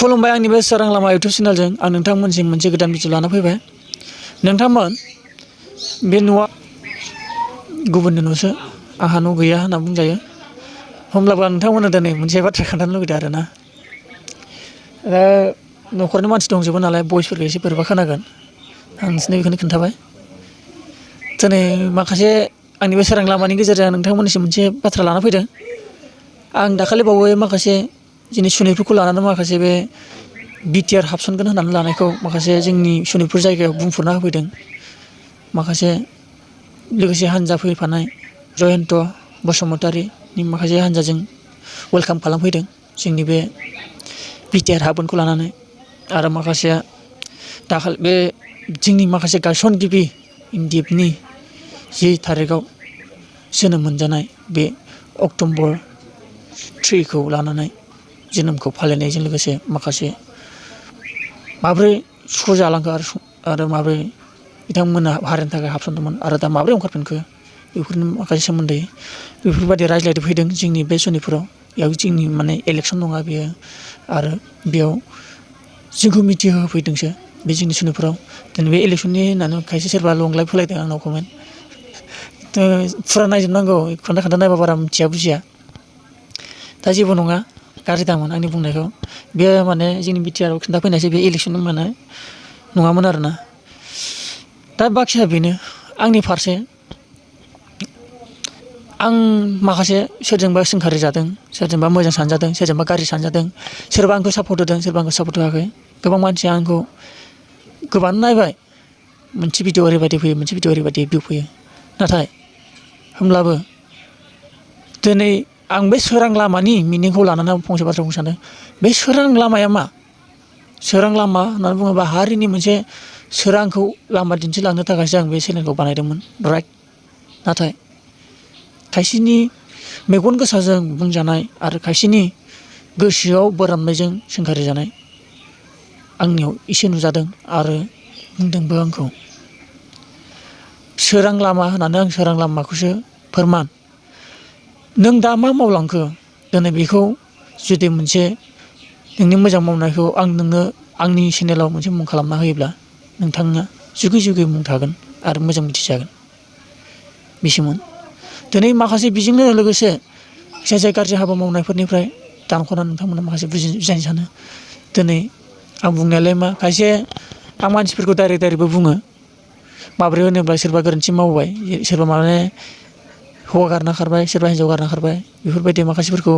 खुलुमबाय आंनि बे स्वरां लामा YouTube चेनेलजों आं नोंथांमोनसिम मोनसे गोदान भिडिअ लाना फैबाय। नोंथांमोन बे न'आ गुबुननि न'सो आंहा न' गैया होनना बुंजायो। होमब्लाबो आं नोंथांमोननो दिनै मोनसे बाथ्रा खोन्थानो लुगैदों आरोना। न'खरनि मानसि दंजोबो नालाय भइसफोरखौ एसे बोरैबा खोनागोन। आं नोंसोरनो बेखौनो खोन्थाबाय। दिनै माखासे आंनि बे स्वरां लामानि गेजेरजों नोंथांमोननिसिम मोनसे बाथ्रा लाना फैदों। आं दाखालि बावै माखासे जोंनि सुनिफोरखौ लानानै माखासे बे बिटिआर हाबसनगोन होननानै लानायखौ माखासे जोंनि सुनिफोर जायगायाव बुंफोरना होफैदों। माखासे लोगोसे हानजा फैफानाय जयन्त बसुमतारीनि माखासे हानजाजों वेलकाम खालामफैदों जोंनि बे बिटिआर हाबगोनखौ लानानै। आरो माखासेया दाखालि बे जोंनि माखासे गायसनगिरि इनडिएफनि 10 थारिखआव जोनोम मोनजानाय बे अक्ट'बर 3 खौ लानानै जोनोमखौ फालिनायजों लोगोसे माखासे माब्रै सुखु जालांखो आरो माब्रै बिथांमोना हारिनि थाखाय हाबसनदोंमोन आरो दा माब्रै ओंखारफिनखो बेफोरनि माखासे सोमोन्दै बेफोरबायदि रायज्लायनो फैदों जोंनि बे सुनिफोराव। बेयाव जोंनि माने इलेक्सन नङा बेयो आरो बेयाव जोंखौ मिथिहोफैदोंसो बे जोंनि सुनिफोराव। दिनै बे इलेक्सननि होननानै खायसे सोरबा लंलाय फोलायदों आंनाव कमेन्ट। फुरा नायजोबनांगौ खोन्था नायबा बारा मिथिया बुजिया। दा जेबो नङा गाज्रि दामोन आंनि बुंनायखौ। बेयो माने जोंनि बिटिआरआव खिन्थाफैनायसो बे इलेक्सन माने नङामोन आरोना। दा बाखिया बेनो आंनि फारसे आं माखासे सोरजोंबा सोंखारि जादों, सोरजोंबा मोजां सानजादों, सोरजोंबा गाज्रि सानजादों। सोरबा आंखौ सापर्ट होदों, सोरबा आंखौ सापर्ट होआखै। गोबां मानसिया आंखौ गोबां नायबाय। मोनसे भिडिअ ओरैबायदि फैयो, मोनसे भिडिअ ओरैबायदि भिउ फैयो। नाथाय होमब्लाबो दिनै आं बे स्वरां लामानि मिनिंखौ लानानै फंसे बाथ्रा बुंनो सानदों। बे स्वरां लामाया मा? स्वरां लामा होननानै बुङोबा हारिनि मोनसे सोरांखौ लामा दिन्थिलांनो थाखायसो आं बे चेनेलखौ बानायदोंमोन, राइट? नाथाय खायसेनि मेगन गोसाजों बुंजानाय आरो खायसेनि गोसोआव बोराबनायजों सोंखारि जानाय आंनियाव एसे नुजादों आरो बुंदोंबो आंखौ। स्वरां लामा होननानै आं स्वरां लामाखौसो फोरमान। नों दा मा मावलांखो दिनै बेखौ जुदि मोनसे नोंनि मोजां मावनायखौ आं नोंनो आंनि चेनेलाव मोनसे मुं खालामना होयोब्ला नोंथाङा जुगे जुगे मुं थागोन आरो मोजां मिथिजागोन। बिसोमोन दिनै माखासे बेजोंनो लोगोसे जाय गाज्रि हाबा मावनायफोरनिफ्राय दानख'नानै नोंथांमोना माखासे बुजायनो सानो। दिनै आं बुंनायालाय मा खायसे आं मानसिफोरखौ डाइरेक्टबो बुङो। माब्रै होनोब्ला सोरबा गोरोन्थि मावबाय, सोरबा माने हौवा गारना खारबाय, सोरबा हिन्जाव गारना खारबाय। बेफोरबायदि माखासेफोरखौ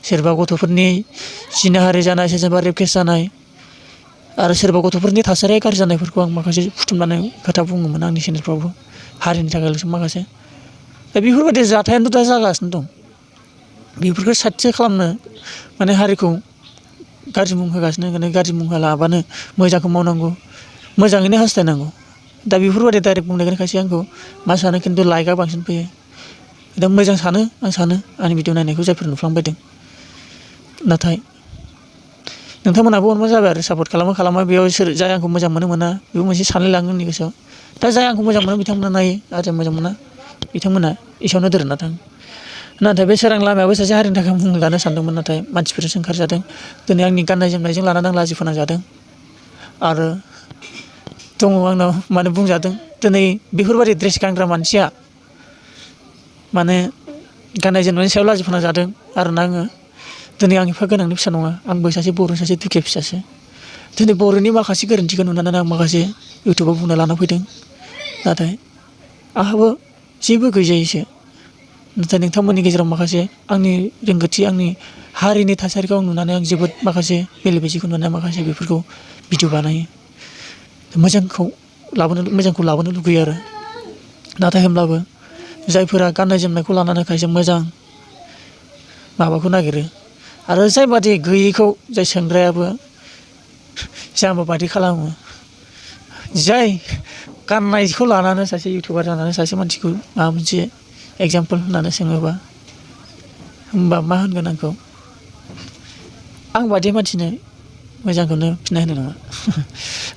सोरबा गथ'फोरनि जिनाहारि जानाय, सोरबा रेप केस जानाय आरो सोरबा गथ'फोरनि थासारिया गाज्रि जानायफोरखौ आं माखासे बुथुमनानै खोथा बुङोमोन आंनि चेनेलफ्रावबो। हारिनि थाखायल'सो माखासे। दा बेफोरबायदि जाथायानोथ' दा जागासिनो दं। बेफोरखौ साक्सेस खालामनो माने हारिखौ गाज्रि मुं होगासिनो। गाज्रि मुं होलाबानो मोजांखौ मावनांगौ, मोजाङैनो हास्थायनांगौ। दा बेफोरबायदि डाइरेक्ट बुंनायखाय खायसे आंखौ मा सानो खिन्थु लाइकआ बांसिन फैयो। दा मोजां सानो आं सानो आंनि भिडिअ नायनायखौ जायफोर नुफ्लांबायदों। नाथाय नोंथांमोनहाबो अनबानो जाबाय आरो सापर्ट खालामा बेयाव सोर जाय आंखौ मोजां मोनो मोना बेबो मोनसे सानलायलाङो आंनि गोसोआव। दा जाय आंखौ मोजां मोनो बिथांमोना नायो आरो जाय मोजां मोना बिथांमोना एसेयावनो दोरोदना थाङो। नाथाय बे स्वरां लामायाबो सासे हारिनि थाखाय मुं लानो सानदोंमोन, नाथाय मानसिफोरजों सोंखारिजादों। दिनै आंनि गाननाय जोमनायजों लानानै आं लाजि फोनांजादों आरो दङ आंनाव माने बुंजादों। दिनै बेफोरबायदि ड्रेस गानग्रा मानसिया माने गाननाय जोमनायनि सायाव लाजि फोनांजादों आरोना आङो। दिनै आं एफा गोनांनि फिसा नङा, आंबो सासे बर', सासे दुखिया फिसासो। दिनै बर'नि माखासे गोरोन्थिखौ नुनानै आं माखासे इउटुबाव बुंनो लाना फैदों। नाथाय आंहाबो जेबो गैजायैसो। नाथाय नोंथांमोननि गेजेराव माखासे आंनि रोंगौथि, आंनि हारिनि थासारिखौ आं नुनानै आं जोबोद माखासे बेले बेजेखौ नुनानै माखासे बेफोरखौ भिडिअ बानायो। मोजांखौ लाबोनो लुगैयो आरो। नाथाय होमब्लाबो जायफोरा गाननाय जोमनायखौ लानानै खायसे मोजां माबाखौ नागिरो आरो जाय बादि गैयैखौ जाय सोंग्रायाबो जाम्बा बादि खालामो। जाय गाननायखौ लानानै सासे इउटुबार जानानै सासे मानसिखौ माबा मोनसे एगजामपोल होननानै सोङोबा होमबा मा होनगोन आंखौ? आं बादि मानसिनो मोजांखौनो फिननाय होनाय नङा।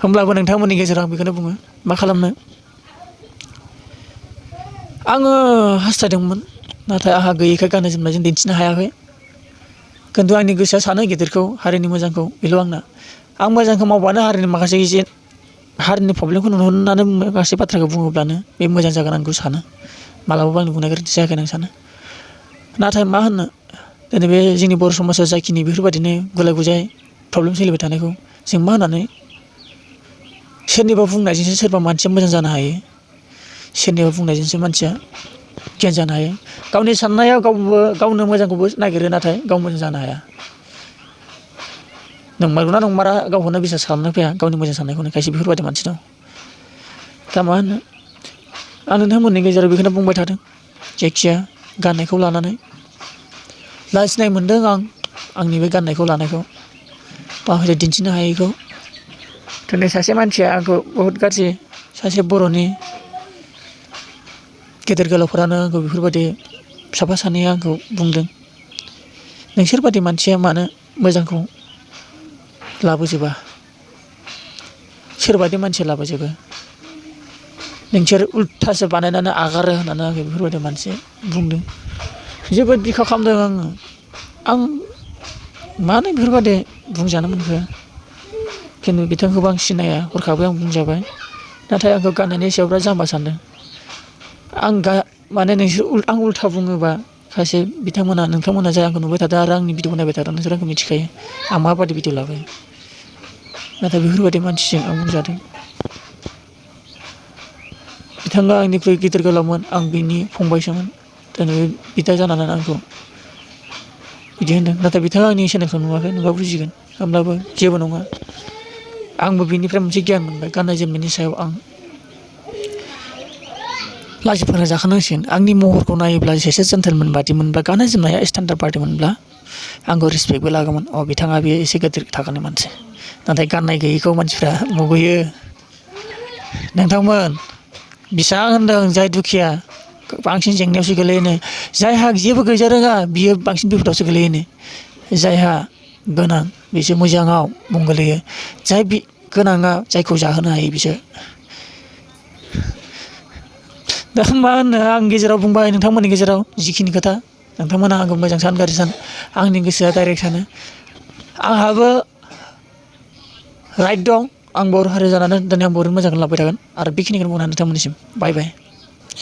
होमब्लाबो नोंथांमोननि गेजेराव आं बेखौनो बुङो, मा खालामनो? आङो हास्थायदोंमोन, नाथाय आंहा गैयैखाय गाननाय जोमनायजों दिन्थिनो हायाखै। खिन्थु आंनि गोसोआ सानो गिदिरखौ हारिनि मोजांखौ बेल' आंना आं मोजांखौ मावबानो हारिनि माखासे हारिनि प्रब्लेमखौ नुहरनानै माखासे बाथ्राखौ बुङोब्लानो बे मोजां जागोन आं बेखौ सानो मालाबाबो आंनि बुंनाय गोरोन्थि जायाखै आं सानो नाथाय मा होननो दिनै बे जोंनि बर' समाजाव जाखिनि बेफोरबायदिनो गुलाय गुजाय प्रब्लेम सोलिबाय थानायखौ जों मा होननानै सोरनिबा बुंनायजोंसो सोरबा मानसिया मोजां जानो हायो सोरनिबा बुंनायजोंसो मानसिया गियान जानो हायो गावनि साननायाव गावनो मोजांखौबो नागिरो नाथाय गाव मोजां जानो हाया नंमारगौना नंमारा गावखौनो बिसास खालामनो फैया गावनि मोजां साननायखौनो खायसे बेफोरबायदि मानसि दं दा मा होनो आं नोंथांमोननि गेजेराव बेखौनो बुंबाय थादों जायखिया गाननायखौ लानानै लाजिनाय मोनदों आं आंनि बे गाननायखौ लानायखौ माखासे दिन्थिनो हायैखौ दिनै सासे मानसिया आंखौ बहुद गाज्रि सासे बर'नि गेदेर गोलावफोरानो आंखौ बेफोरबायदि साफा सानैया आंखौ बुंदों नोंसोरबायदि मानसिया मानो मोजांखौ लाबोजोबा सोरबायदि मानसि लाबोजोबो नोंसोर उल्थासो बानायनानै आगारो होननानै आंखौ बेफोरबायदि मानसि बुंदों जोबोद बिखा खालामदों आं मानो बेफोरबायदि बुंजानो मोनखो खिन्थु बिथांखौबो आं सिनाया हरखाबै आं बुंजाबाय नाथाय आंखौ गाननायनि सायाव बिराद जाम्बा सानदों माने आं उल्था बुङोबा खायसे नोंथांमोना जाय आंखौ नुबाय थादों आरो आंनि भिडिअखौ नायबाय थादों नोंसोर आंखौ मिथिखायो आं माबायदि भिडिअ लाबोयो नाथाय बेफोरबायदि मानसिजों आं बुंजादों बिथाङा आंनिख्रुइ गिदिर गोलावमोन आं बिनि फंबायसोमोन दिनै बिदा जानानै आंखौ बिदि होनदों नाथाय बिथाङा आंनि चेनेलखौ नुवाखै नुबा बुजिगोन होमब्लाबो जेबो नङा आंबो बिनिफ्राय मोनसे गियान मोनबाय गाननाय जोमनायनि सायाव आं लाजिफोरा जाखानांसिगोन आंनि महरखौ नायोब्ला एसे जेन्टेलमेन बादि मोनब्ला गाननाय जोमनाया स्टेन्डार्ड बादि मोनब्ला आंखौ रिसपेक्टबो लागौमोन बिथाङा बेयो एसे गिदिर थाखोनि मानसि नाथाय गाननाय गैयैखौ मानसिफ्रा मुगैयो नोंथांमोन बेसेबां होनदों जाय दुखिया बांसिन जेंनायावसो गोलैयोनो जायहा जेबो गैजारोङा बियो बांसिन बिपदावसो गोलैयोनो जायहा गोनां बिसोर मोजाङाव मुं गोलैयो जाय गोनाङा जायखौ जाहोनो हायो बिसोर दा मा होनो आं गेजेराव बुंबाय नोंथांमोननि गेजेराव जिखिनि खोथा नोंथांमोना आंखौ मोजां सान गाज्रि सान आंनि गोसोआ डाइरेक्ट सानो आंहाबो राइट दं आं बर' हारि जानानै दिनै आं बर'नि मोजांखौ लाबोबाय थागोन आरो बेखिनिखौनो बुंनानै नोंथांमोननिसिम बाय बाय